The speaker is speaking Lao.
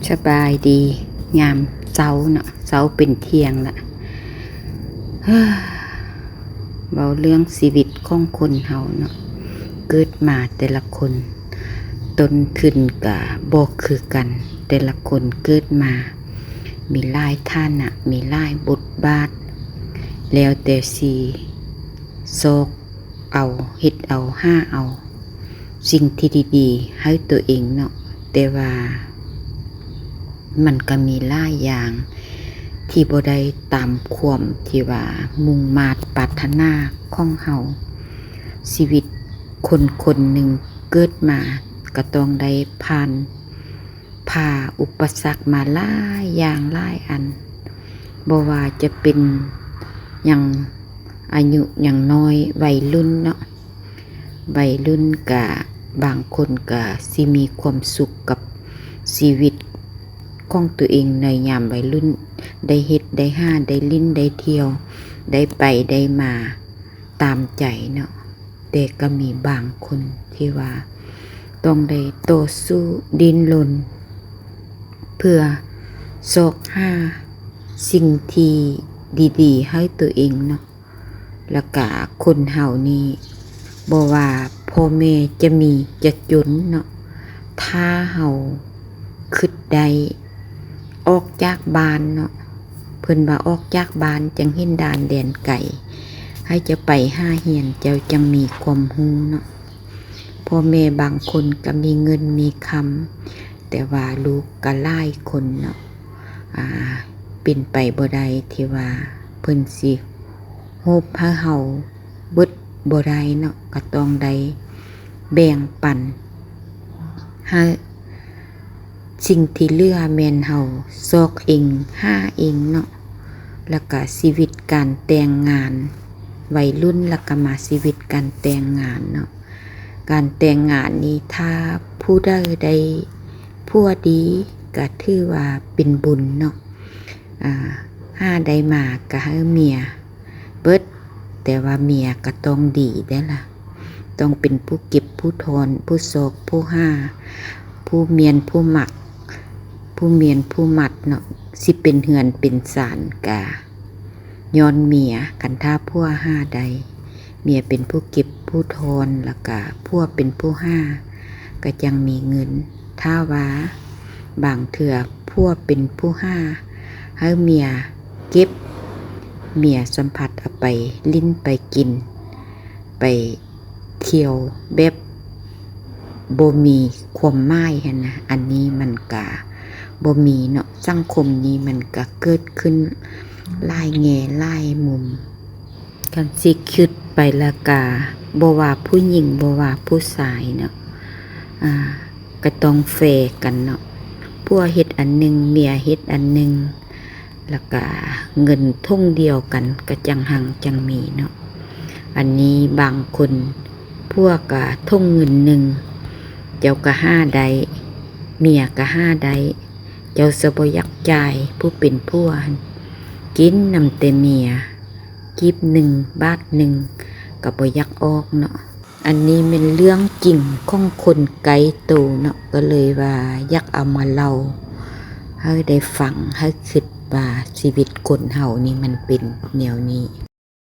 ສະບາຍດີຍາມເຊົ້າເນາະ, ເຊົ້າເປັນທ່ຽງລະ. ເວົ້າເລື່ອງຊີວິດຂອງຄົນເຮົາເນາະ, ເກີດມາແຕ່ລະຄົນ ຕົ້ນທຶນກະບໍ່ຄືກັນ, ແຕ່ລະຄົນເກີດມາມີຫຼາຍຖານະ, ມີຫຼາຍບົດບາດ, ແລ້ວແຕ່ຊິຊອກ ເອົາ, ເຮັດເອົາ, ຫາເອົາສິ່ງທີ່ດີໆໃຫ້ຕົວເອງເນາະ, ແຕ່ວ່າມັນກະມີຫຼາຍຢ່າງທີ່ບໍ່ໄດ້ຕາມຄວາມທີ່ວ່າມຸ່ງມາດປາດຖະໜາຂອງເຮົາ. ຊີວິດຄົນຄົນໜຶ່ງເກີດມາກະຕ້ອງໄດ້ຜ່ານ ຜ່າອຸປະສັກມາຫຼາຍຢ່າງຫຼາຍອັນ, ບໍ່ວ່າຈະເປັນຍັງອາຍຸຍັງນ້ອຍ, ໄວລຸ້ນເນາະ, ໄວລຸ້ນກະບາງຄົນກະຊິມີຄວາມສຸກກັບຊີວິດຂອງຕົວເອງໃນຍາມໄວລຸ້ນ, ໄດ້ເຮັດໄດ້ຫາ, ໄດ້ຫຼິ້ນໄດ້ທ່ຽວ, ໄດ້ໄປໄດ້ມາ ຕາມໃຈເນາະ, ແຕ່ກໍມີບາງຄົນທີ່ວ່າຕ້ອງໄດ້ຕໍ່ສູ້ດີ້ນລົນ ເພື່ອຊອກຫາສິ່ງທີ່ດີໆໃຫ້ຕົວເອງເນາະ. ແລ້ວກະຄົນເຮົານີ້ ບໍ່ວ່າພໍ່ແມ່ຈະມີຈະຈົນເນາະ, ຖ້າເຮົາຄຶດໄດ້ ອອກຈາກບ້ານເນາະ, ເພິ່ນວ່າອອກຈາກບ້ານຈັ່ງເຫັນດ່ານແດນໄກ, ໃຫ້ເຈົ້າໄປຫາຮຽນເຈົ້າຈັ່ງມີຄວາມຮູ້ເນາະ. ພໍ່ແມ່ບາງຄົນກໍມີເງິນມີຄຳ, ແຕ່ວ່າລູກກໍຫຼາຍຄົນເນາະ, ອາ, ເປັນໄປບໍ່ໄດ້ທີ່ວ່າເພິ່ນຊິໂຮບໃຫ້ເຮົາເບິດບໍ່ໄດ້ເນາະ, ກໍຕ້ອງໄດ້ແບ່ງປັນໃຫ້ ສິ່ງທີ່ເຫຼືອແມ່ນເຮົາຊອກເອງ, ຫາເອງເນາະ. ແລ້ວກະຊີວິດການແຕ່ງງານ, ໄວລຸ້ນແລ້ວກະມາຊີວິດການແຕ່ງງານເນາະ. ການແຕ່ງງານນີ້ ຖ້າຜູ້ໃດໄດ້ຜົວດີ ກະຖືວ່າເປັນບຸນເນາະ. ອາ, ຫາໄດ້ມາກະໃຫ້ເມຍ ເບິດ, ແຕ່ວ່າເມຍກໍຕ້ອງດີໄດ້ລະ, ຕ້ອງເປັນຜູ້ເກັບຜູ້ທອນ, ຜູ້ຊອກຜູ້ຫາ, ຜູ້ມ້ຽນຜູ້ມັກ, ຜູ້ມ້ຽນຜູ້ມັດເນາະ. ຊິເປັນເຮືອນເປັນຊານກະຍ້ອນເມຍ, ຄັນຖ້າຜົວຫາໄດ້, ເມຍເປັນຜູ້ເກັບຜູ້ທອນ, ແລ້ວກະຜົວເປັນຜູ້ຫາ, ກະຈັ່ງມີເງິນ. ຖ້າວ່າບາງເທື່ອຜົວເປັນຜູ້ຫາ ໃຫ້ເມຍເກັບ, ເມຍສຳພັດເອົາໄປຫຼິ້ນໄປກິນ ໄປທ່ຽວແບບບໍ່ມີຄວາມໝາຍຫັ້ນນະ, ອັນນີ້ມັນກະບໍ່ມີເນາະ. ສັງຄົມນີ້ມັນກະເກີດຂຶ້ນຫຼາຍແງ່ຫຼາຍມຸມ. ຄັນຊິຄິດໄປລະກະ ບໍ່ວ່າຜູ້ຍິງ ບໍ່ວ່າຜູ້ຊາຍເນາະ, ອາ, ກໍຕ້ອງແຟກັນເນາະ. ຜົວເຮັດອັນໜຶ່ງ, ເມຍເຮັດອັນໜຶ່ງ, ແລ້ວກະເງິນຖົງດຽວກັນກໍຈັ່ງຮັ່ງຈັ່ງມີເນາະ. ອັນນີ້ບາງຄົນ ຜົວກະຖົງເງິນໜຶ່ງ, ເຈົ້າກະຫາໄດ້, ເມຍກະຫາໄດ້, ເຈົ້າສະບໍ່ຢາກຈ່າຍ ຜູ້ເປັນຜົວຫັ້ນ, ກິນນຳແຕ່ເມຍ. ກີບໜຶ່ງ, ບາດໜຶ່ງ ກໍບໍ່ຢາກອອກເນາະ. ອັນນີ້ແມ່ນເລື່ອງຈິງຂອງຄົນໃກ້ໂຕເນາະ, ກໍເລີຍວ່າຢາກເອົາມາເລົ່າໃຫ້ໄດ້ຟັງ, ໃຫ້ຄິດວ່າຊີວິດຄົນເຮົານີ້ມັນເປັນແນວນີ້.